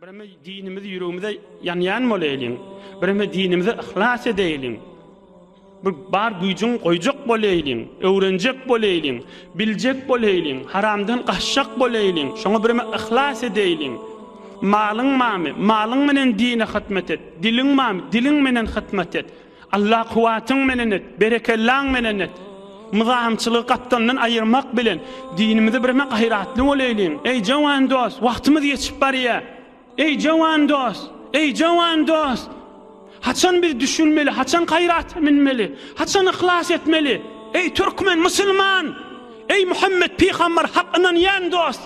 Bireme dinimiz ýüregimize ýanýan bolaýlyň. Bireme dinimize yhlas edeýliň. Bir bar güýjüň goýjak bolaýlyň, öwrenjek bolaýlyň, biljek bolaýlyň, haramdan gaçjak bolaýlyň, şoňa bireme yhlas edeýliň. Malyň bamy, malyň menen dine hytmat et, diliň bamy, diliň menen hytmat et. Allah kuwwatyň menen et, berekellaň menen et. Myzamçylygy gapdalyndan aýyrmak bilen, dinimize bireme gaýratly bolaýlyň. Eý, jowan dost, wagtymyz geçip barýar. Eý, jowan dost! Eý, jowan dost! Haçan biz düşünmeli, haçan gaýrata münmeli, haçan yhlas etmeli? Eý, türkmen, musulman! Eý, Muhammet pygamber hak ynanýan dost!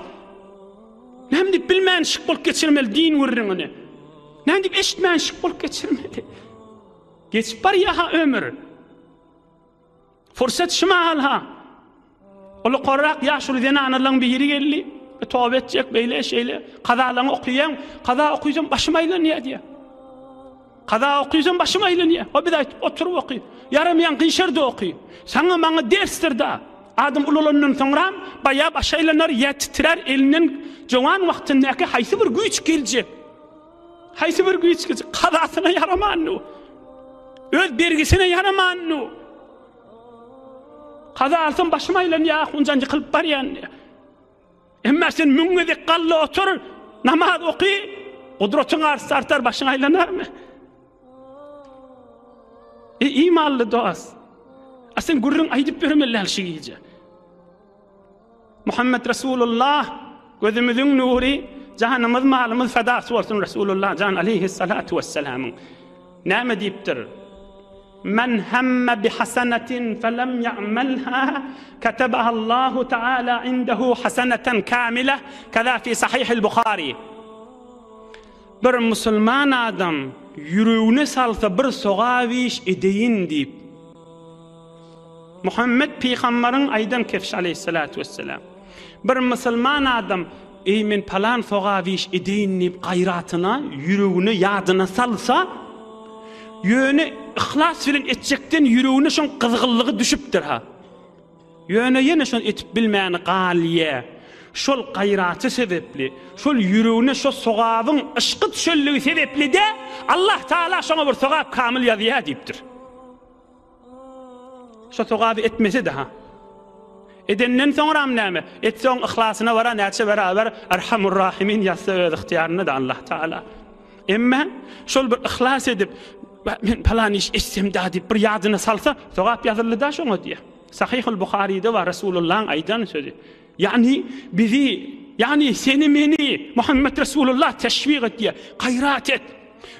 Näme diýip bilmänşik bolup geçirmeli din gürrüňini? Näme diýip eşitmänşik bolup geçirmeli? Geçip barýa-ha ömür. Fursat şu mahal-ha. Ol ýokarrak ýaşuly zenanalaryň biri geldi. E, toba etjek, beýle, şeýle. Kazalaryňy okaýaň, kaza okysam başym aýlanýar diýýär. Kaza okysam başym aýlanýar. O biz aýtyp oturyp oky. Ýaramaýan gyşardy oky. Saňa maňa dersdir da. Adam ulalandan soňram baýa baş aýlanar, ýa titrär, elinden jowan wagtyndaky haýsy bir güýç geljek. Haýsy bir güýç geljek? Kazasyna ýaramandy. Öz bergisine ýaramandy. Kaza alsam başym aýlanýar, ahunjan ýykylyp barýan diýýär. Emma sen müň gezek galla otur, namaz oky, gudratyň artsa artar, başyň aýlanarmy? Eý imanly dost, a sen gürrüň aýdyp ýörmeli däl şu gije. Muhammet Resulullah gözümiziň nury, janymyz, malymyz fedasy bolsun Resulullah jan aleyhissalatu vesselamyň. Näme diýipdir? Men hemme bi hasenetin felem ya'melha ketebaha Allahu Teala indehu haseneten kamile keza fi sahihil Buhari. Bir musulman adam ýüregine salsa bir sogap iş edeýin diýip. Muhammet pygambaryň aýdan kefşi aleýhissalatu wesselam. Bir musulman adam, Eý, men palan sogap iş edeýin diýip gaýratyna, ýüregine, ýadyna salsa, ýöne yhlas bilen etjekden ýüregine şoň gyzgynlygy düşüpdir-ha. Ýöne ýene şony etip bilmäni galýa. Şol gaýraty sebepli, şol ýüregine şo sogabyň yşky düşenligi sebepli-de Allah Tagala şoňa bir sogap kamyl ýazýa diýipdir. Şo sogaby etmese-de ha. Edenden soňram näme? Etse oň yhlasyna bara näçe beraber Erhamur Rahimin ýazsa öz ygtyýarynda-da Allah Taala. Emma şol bir yhlas edip, men palan iş etsem da diýip bir ýadyna salsa, sogap ýazyldy-da şoňa diýýär. Sahyhul Buharyda bar Resulullahyň aýdan sözi. Ýagny bizi, ýagny seni meni Muhammet Resulullah teşwik etýär. Gaýrat et.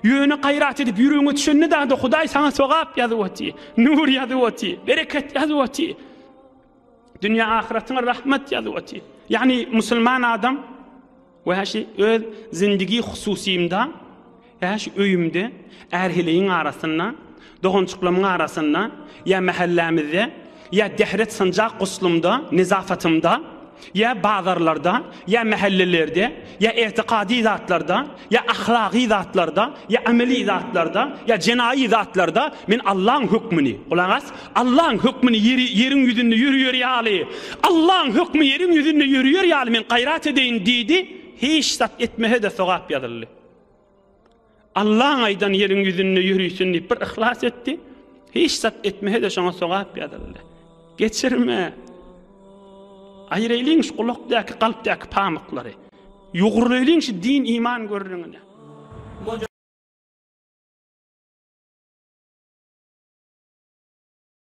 Ýöne gaýrat edip ýüregiňe düşende dada Hudaý saňa sogap ýazyp otyr, nur ýazyp otyr, bereket ýazyp otyr. Dünýä ahyratyňa rahmet ýazyp otyr. Ýagny musulman adam Wäşi öz zindigi hususymda, wäşi öýümde, är-heleýiň arasynda, dogançyklamyň arasynda, ýa mähellämizde, ýa dehret sanjak guslumda, nezafatymda, ýa bazarlarda, ýa mähellelerde, ýa etiqady zatlarda, ýa ahlagy zatlarda, ýa ameli zatlarda, ýa jenaýy zatlarda men Allaň hökmüni, gulak as, Allaň hökmüni ýeri ýeriň ýüzünde ýörüýer ýaly, Allaň hökmi ýeriň ýüzünde ýörüýer ýaly men gaýrat edeýin diýdi, hiç zat etmese-de sogap ýazyldy. Allaň aýdan ýeriň ýüzünde ýörüsün diýip bir yhlas etdi, hiç zat etmese-de şoňa sogap ýazyldy. Geçirme. Aýyraýlyň şu gulakdaky, kalpdaky pamyklary. Ýugrulaylyň şu din iman görüňine.